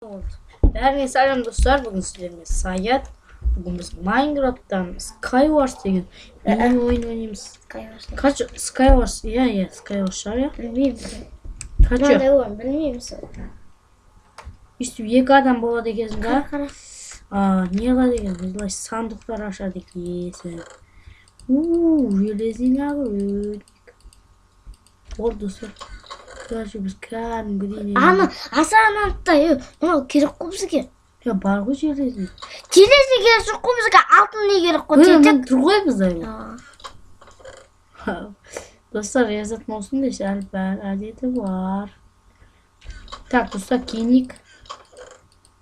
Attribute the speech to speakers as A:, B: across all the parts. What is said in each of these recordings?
A: Болды. Бәріңе сәлем, достар, бүгін сіздермен Саят. Бүгін біз Майнкрафттан Skywars деген мини ойын ойнаймыз.
B: Skywars.
A: Короче, Skywars, иә, Skywars шығар, иә.
B: Білмеймін.
A: Короче,
B: Мынандай ойын білмеймін.
A: Өйстіп екі адам болады екенсің да.
B: Қара.
A: Не қылады екен? Былай сандықтар ашады екенсің. У, железный нагрудник. Болды, достар. Короче, біз кәдімгідей
B: Ана, аса анандай, мынау керек қой бізге.
A: Я бар ғой железный.
B: Железный керек жоқ қой бізге, алтын не керек қой,
A: Міне,
B: тентек.
A: Тұр ғой бізде.
B: А,
A: Достар, жазатын осындай сәл бәр әдеті бар. Так, достар, киінейік.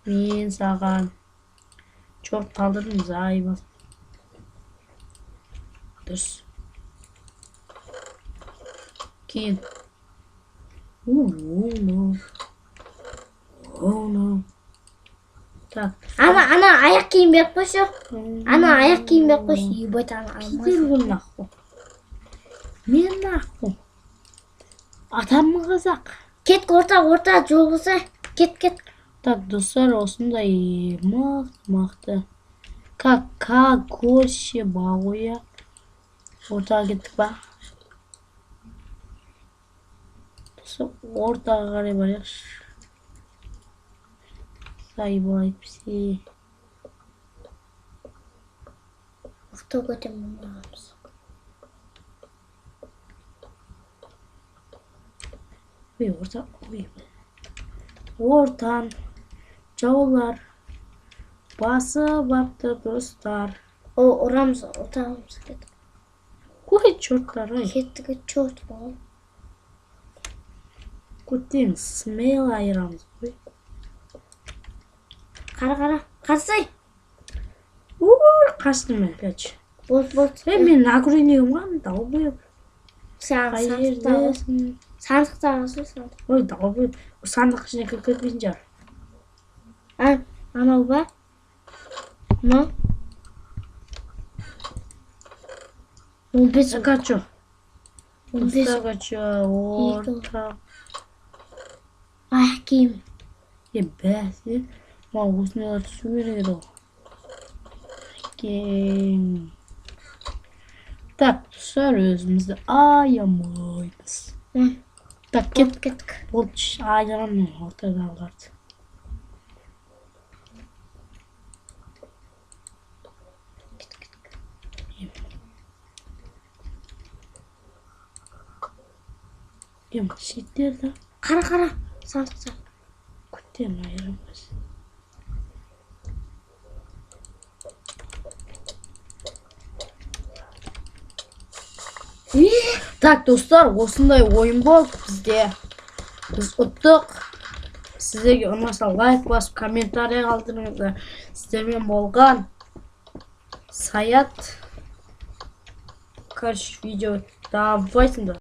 A: Мен саған черт қалдырдым, заебал. Дұрыс. Киін. Oh, no. Oh, no. Так.
B: Ана аяқ киім беріп қойшы. Ана аяқ киім беріп қойшы. Ебать, ана алмай.
A: Пидор ғой нахуй. Мен нахуй. Атамын қазақ.
B: Кет, орта, орта, жол болса. Кет, кет.
A: Так, достар, осындай мықты мықты. Как как бағоя. Ортаға кеттік па? Достар, ортаға қарай барайықшы. Заебал әйтпесе.
B: Мықты көтен болмағанбыз.
A: Ой, орта, ой. Ортан жаулар басып апты, достар.
B: О, ұрамыз, ортамыз, кет.
A: Ой, черттар, ой.
B: Кеттік, черт бол.
A: Көттен смело айырамыз ғой.
B: Қара, қара. Қарасай.
A: Уй, қаштым мен, короче.
B: Болды, болды.
A: Ей, мен нагруднигім ғой, долбоеб.
B: Саған
A: Қай
B: сандықтағы.
A: жердесің?
B: Сандықтағы, сандық.
A: Ой, долбоеб. Сандық ішіне кіріп кетпейтін шығар.
B: А, анау ба? Мынау? 15,
A: Короче,
B: 15
A: достар, короче, орта.
B: Аяқ киім.
A: Е, бәсе. Маған осындайлар түсу керек еді ғой. Кең. Так, достар, өзімізді аямаймыз. Так, кет.
B: Кет, кеттік.
A: Болды, айырамын мен ортадағыларды. Ем, шеттерді
B: Қара, қара. Сандықта.
A: көптен айырамыз. Так, достар, осындай ойын болды бізде. Біз ұттық. Сіздерге ұнаса лайк басып, комментарий қалдырыңыздар. Сіздермен болған Саят. Короче, видео давайте.